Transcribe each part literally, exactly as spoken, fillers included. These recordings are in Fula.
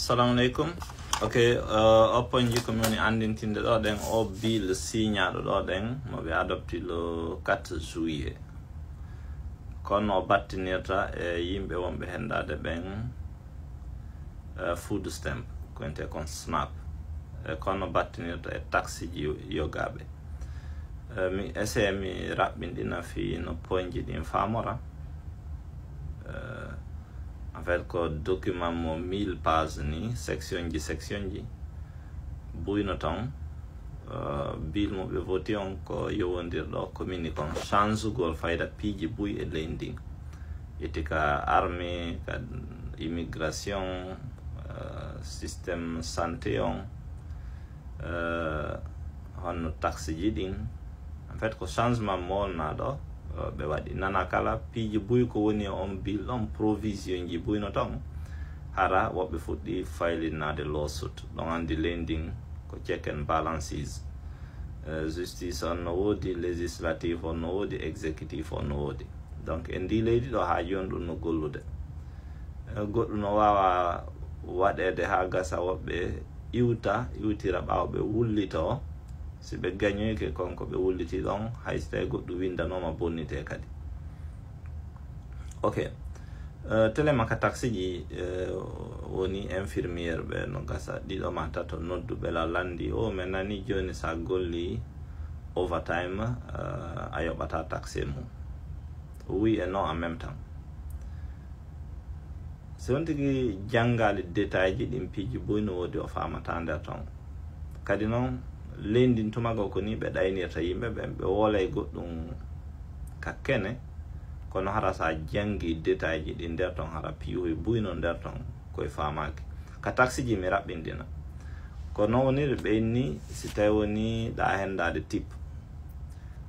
Assalamu aleykum. Ok, uh, o ponji ko mi woni anndintinde ɗo ɗen o bill signaaɗo ɗo ɗen mo ɓe adopti le quatre juillet. Kono o battinirta e yimɓe wonɓe hendaade ɓen, uh, food stamp, ko wiyetee kon snap. E kono battinirta e taxeji yogaaɓe. Uh, mi essaye mi raɓɓinɗina fii no ponji ɗin faamora. Uh, en fait, ko document mo mille pages ni, section ji, section ji. Buy no ton, uh, bill mo ɓe voti on ko yowondirɗo ko min ni kon changugol fayda piiji buy e leydi ndin. Itti ka armée, ka immigration, uh, système santé on, uh, honno taxe ji ɗin. En fait, ko changement mo wonnaa ɗo, uh, ɓe waɗi. Nana kala piiji buy ko woni e on bill ɗon, provision ji buy no ton. Hara woɓɓe fuɗɗi faylinnaade lawsuit. Ɗon anndi leydi ndin ko check and balances. Uh, justice on no woodi, législatif on no woodi, exécutif on no woodi. Donc, e ndi leydi ɗo haa jooni ɗum no gollude. Eh, goɗɗum no waawa waɗeede haa gasa woɓɓe iwta, iwtira ɓaawo ɓe wullitoo. Si ɓe gañoyke kon ko ɓe wulliti ɗon, hay si tawi goɗɗum winndanooma bonnitee kadi. Ok. Eh, telema ka taxeji, eh, woni infirmière ɓe no gasa ɗiɗo ma tato noddu ɓe la lanndi, "O, men nani jooni sa golli overtime, eh, a yoɓata taxe mum." Oui et non en même temps. Si on tigi janngaali détail ji ɗin piiji buy no woodi o faamata nder ton. Kadi non, leydi ndin tuma goo ko ni ɓe ɗaynirta yimɓe ɓen, ɓe woolay goɗɗum ka kene, kono hara sa janngi détail ji ɗin nder ton, hara piihoy buy no nder ton, koye faamaaki. Ka taxeji mi raɓɓinɗina. Ko non woniri ɓe inni, si tawi woni ɗa hendaade tip.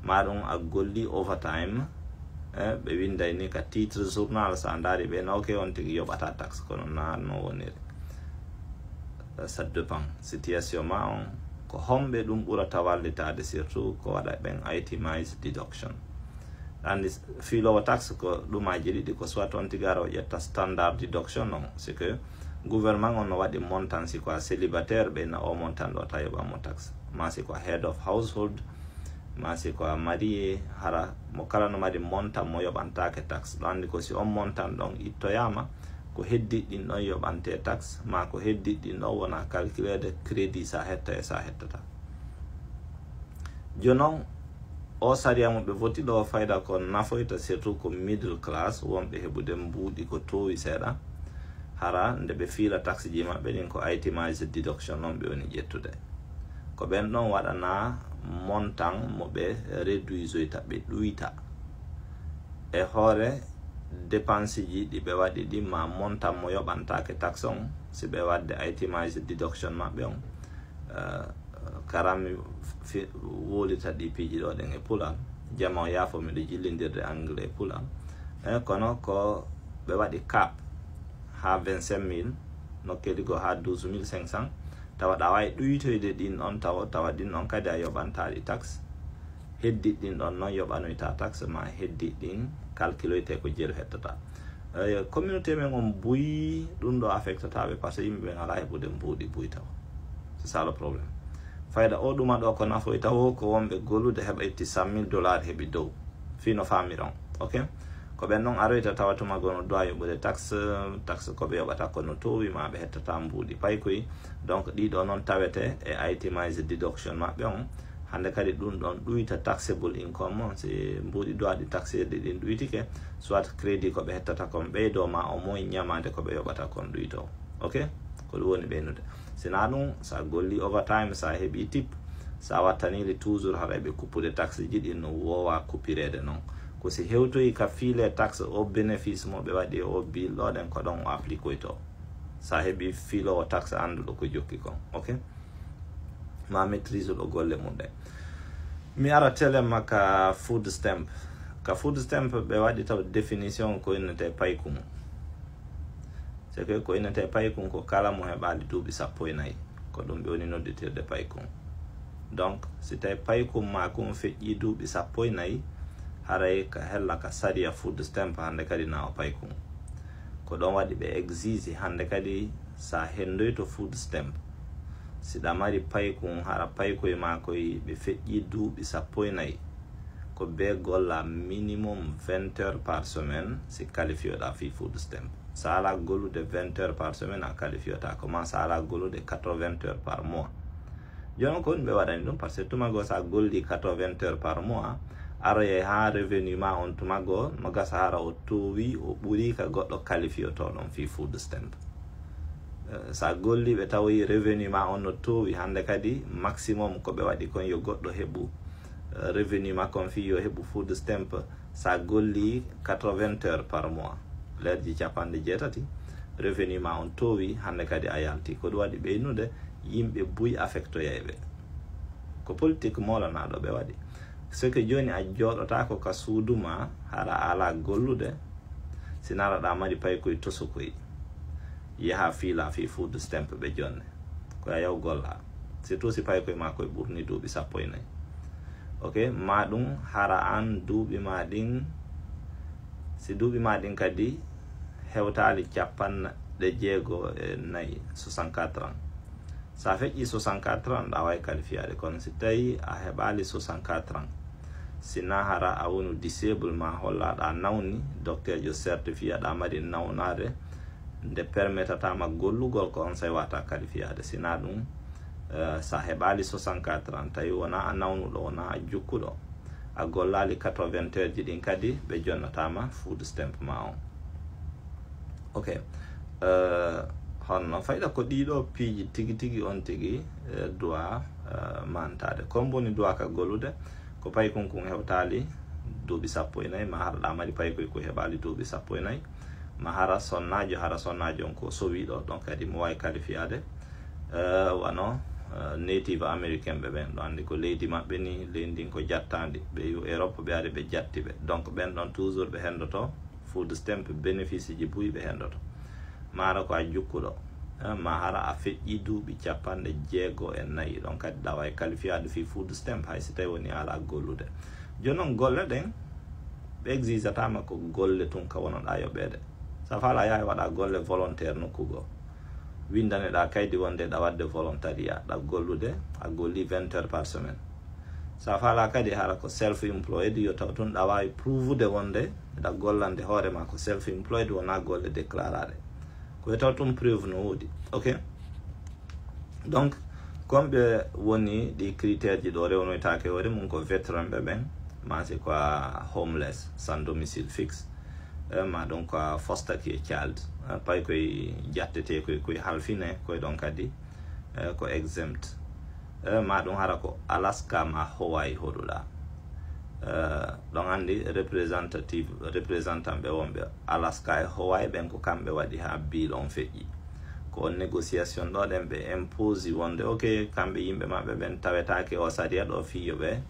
Ma ɗum a golli overtime, eh, ɓe winday ni ka titre journal, sa ndaari ɓe no, ok, on tigi yoɓata taxe, kono na no woniri. Ça dépend situation ma on, ko homɓe ɗum ɓurata wallitaade, surtout ko waɗa ɓen itemized deduction. Anndi fiiloowo taxe ko ɗumaji ɗiɗi, ko soit on tigi ara o ƴetta standard deduction on, c'est que gouvernement on no waɗi montant, si ko a célibataire ɓe na o montant ɗo ta yoɓa mo taxe, ma si ko a head of household, ma si ko a marié, hara mo kala no mari montant mo yoɓantaake taxe. Ɗo anndi ko si on montant ɗon ittoyaama, ko heddit ɗin ɗon yoɓante taxe, ma ko heddit ɗin ɗon wona calculeede crédit sa hetta e sa hettata. Jonon, o sariya mo ɓe voti ɗo fayda ko nafoyta surtout ko middle class, wonɓe heɓude mbuuɗi ko toowi seeɗa. Hara nde ɓe fiila taxe ji maɓɓe ɗin ko itemized deduction non ɓe woni ƴettude. Ko ɓen ɗon waɗana montant mo ɓe réduisoyta, ɓe ɗuyta. E hoore dépense ji ɗi ɓe waɗi ɗin ma montant mo yoɓantaake taxe on, si ɓe waɗde itemized deduction maɓɓe on. Eh, kara mi fi-, wowlita ɗi piiji ɗo ɗen e pular. Jama o yaafo miɗo jillindirde anglais e pular. Eh, kono ko ɓe waɗi cap haa vingt-cinq mille, no kedi goo haa douze mille cinq cents. Tawa ɗa waawi ɗuytoyde ɗin ɗon, tawa, tawa ɗin ɗon kadi a yoɓantaa ɗi taxe. Heddit ɗin ɗon non yoɓanoyta taxe, ma heddit ɗin calculoyte ko jeru hettata. Eh, communauté men on buy, ɗum ɗo affectata ɓe, parce que yimɓe ɓen alaa heɓude mbuuɗi buy taw. C'est ça le problème. Fayda o ɗuma ɗo ko nafoy tawo ko wonɓe gollude heɓa itti cent mille dollars heɓi dow. Fii no faamiron. Ok? Ko ɓen non aroyta tawa tuma goo no doit yoɓude taxe, taxe ko ɓe yoɓata ko no toowi, ma ɓe hettata mbuuɗi paykoy. Donc, ɗiɗo non tawete e itemized deduction maɓɓe on. Hannde kadi ɗum ɗon ɗuyta taxable income on. Si mbuuɗi doit ɗi taxirɗi ɗin ɗuytike, soit crédit ko ɓe hettata kon ɓeydo ma au moins ñamaande ko ɓe yoɓata kon ɗuyto. Ok? Ko ɗum woni ɓeynude. Sinaa ɗum, sa golli overtime, sa heɓi tip, sa wattanili toujours haray ɓe kuppude taxe ji ɗin no woowa kuppireede non. Ko si hewtoyi ka fiile taxe o bénéfice mo ɓe waɗi o bill ɗo ɗen ko ɗon o appliquoyto. Sa heɓi fiiloowo taxe annduɗo ko jokki kon. Ok? Ma maîtrise ɗo golle mum ɗen. Mi ara telema ka food stamp. Ka food stamp ɓe waɗi taw définition ko innete paykum. C'est que ko innete paykum ko kala mo heɓaali duuɓi sappo e nayi. Ko ɗum ɓe woni nodditirde paykum. Donc, si tawi paykum ma kum feƴƴi duuɓi sappo e nayi, haray ka hella ka sariya food stamp hannde kadi na o paykum. Ko ɗon waɗi ɓe exige hannde kadi, so a henndoyto food stamp, si ɗa mari paykun, hara paykoy maa koy ɓe feƴƴi duuɓi sappo e nayi, ko bee golla minimum vingt heures par semaine si qualifioɗa fii food stamp. So ala gollude vingt heures par semaine, a qualifiotaako, ma so ala gollude quatre-vingts heures par mois. Jooni ko ɗum ɓe waɗani ɗum, parce que tuma goo so a golli quatre-vingts heures par mois, aroyay haa revenu ma on tuma goo no gasa hara o toowi, o ɓuri ka goɗɗo qualifiotoɗon fii food stamp. Eh, so a golli ɓe tawoyi revenu ma on no toowi, hannde kadi maximum ko ɓe waɗi kon yo goɗɗo heɓu, eh, revenu makko on fii yo heɓu food stamp, so a golli quatre-vingts heures par mois, leerji capanɗe jeetati, revenu ma on toowi, hannde kadi a yalti. Ko ɗum waɗi ɓeynude yimɓe buy affectoyay ɓe. Ko politique moolanaɗo ɓe waɗi. Ce que jooni a jooɗotaako ka suudu ma, hara a ala gollude, si nara ɗa mari paykoy tosokoy, yaha fiila fii food stamp ɓe jonne. Ko a yaw golla. Surtout si paykoy ma koy ɓurni duuɓi sappo e nayi. Ok, ma ɗum hara an duuɓi ma ɗin, si duuɓi ma ɗin kadi hewtaali capanɗe jeego e nayi, soixante-quatre ans. So a feƴƴi soixante-quatre ans, ɗa waawi qualifiyaade. Kono si tawi a heɓaali soixante-quatre ans, si na hara a wonu disable ma holla ɗa nawni, docteur jo certifié ɗa mari nawnaade, nde permetata ma gollugol, ko on say wata qualifiyaade. Si na ɗum, eh, so a heɓaali soixante-quatre ans, tawi wona a nawnuɗo, wona a jukkuɗo, a gollaali quatre-vingts heures ji ɗin kadi, ɓe jonnata ma food stamp ma on. Ok. Eh, honno fayda ko ɗiɗo piiji tigi tigi on tigi, eh, duwa, eh, mantaade. Ko mboni duwa ka gollude, ko paykun kun hewtaali duuɓi sappo e nayi, ma hara ɗa mari paykoy ko heɓaali duuɓi sappo e nayi, ma hara sonnaajo, hara sonnaajo on ko sowiɗo, ɗon kadi mo waawi qualifiyaade. Eh, wano, eh, native américain ɓe ɓen, ɗo anndi ko leydi maɓɓe ni, leydi ndin ko jattaandi, ɓe yu Europe, ɓe ari ɓe jatti ɓe. Donc ɓen ɗon toujours ɓe henndoto food stamp, bénéfice ji buy ɓe henndoto. Ma hara ko a jukkuɗo, eh, ma hara a feƴƴi duuɓi capanɗe jeego e nayi, ɗon kadi ɗa waawi qualifiyaade fii food stamp, hay si tawi woni ala gollude. Jooni non golle ɗen, ɓe exigataama ko golle tun ka wonoɗa yoɓeede. So a faala yaha waɗa golle volontaire nokku goo. Winndane ɗa kaydi wonde ɗa waɗde volontariat, ɗa gollude, a golli vingt heures par semaine. So a faala kadi hara ko self-employed, yo taw tun ɗa waawi prouvude wonde ɗa gollande hoore ma ko self-employed, wona golle déclaraaɗe. Ko yo taw tun preuve no woodi. Ok? Donc, comme ɓe woni ɗi critère ji ɗo rewnoytaake hoore mum ko veteran ɓe ɓen, ma si ko a homeless, sans domicile fixe, eh, ma donc ko a foster care child, eh, pay koye jattete koye, koye halfine, koye ɗon kadi, eh, ko exempt. Eh, ma ɗum hara ko Alaska ma Hawaii hoɗuɗa. Eh, ɗon anndi representative, représentant ɓe wonɓe Alaska e Hawaii ɓen ko kamɓe waɗi ha bill on feƴƴi. Ko on négociation ɗo ɗen ɓe impose wonde, ok, kamɓe yimɓe maɓɓe ɓen tawetaake o sariya ɗo fii yo ɓe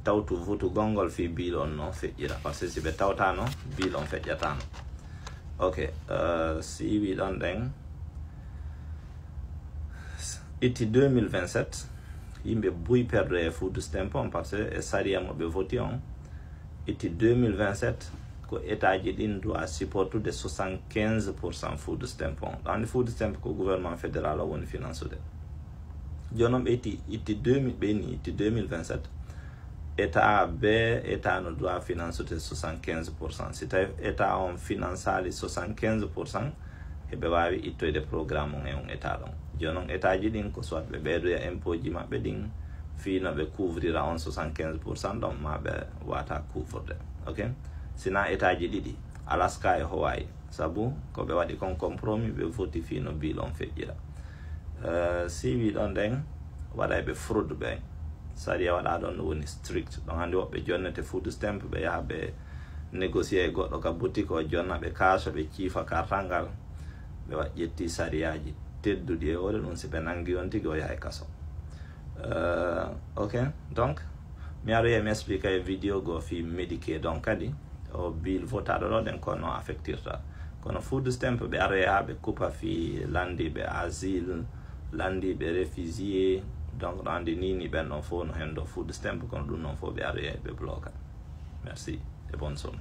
tawtu vutugol ngol fii bill on no feƴƴira. Parce que si ɓe tawtano, bill on feƴƴatano. Ok, eh, si wi ɗon ɗen, itti deux mille vingt-sept, yimɓe buy perdoye food stamp on, parce que e sariya mo ɓe voti on, itti deux mille vingt-sept, ko état ji ɗin doit supportude soixante-quinze pour cent food stamp on. Ɗo anndi food stamp ko gouvernement fédéral o woni finansude. Jooni non ɓe itti, itti deux mille, ɓe ni itti deux mille vingt-sept, état be état no doit finansude soixante-quinze pour cent. Si tawi état on finansaali soixante-quinze pour cent, heɓe waawi ittoyde programme on e on état ɗon. Jooni non état ji ɗin ko soit ɓe ɓeydoya impôt ji maɓɓe ɗin, fii no ɓe couvrira on soixante-quinze pour cent ɗon, ma ɓe wata couvrude. Ok? Sina état ji ɗiɗi, Alaska e Hawaii, sabu ko ɓe waɗi kon compromis, ɓe voti fii no bill on feƴƴira. Eh, si wi ɗon ɗen, waɗayɓe fraude ɓen. Sariya waɗa ɗon no woni strict. Ɗon anndi woɓɓe jonnete food stamp, ɓe yaha ɓe négocier e goɗɗo ka boutique, o jonna ɓe kaaso, ɓe ciifa kartal ngal, ɓe wa-, ƴetti sariyaaji tedduɗi e hoore ɗum, si ɓe nangi on tigi, o yahay kaso. Eh, ok, donc, mi aroyay mi explique e vidéo goo fii Medicaid on kadi, o bill votaɗo ɗo ɗen ko no affectirta. Kono food stamp ɓe aroyay haa ɓe kupa fii landiiɓe asile, landiiɓe réfugié, donc ɗo anndi ni ni ɓen ɗon fof no hendo food stamp, kono ɗum non fof ɓe aroyay ɓe bloka. Merci et bonne soirée.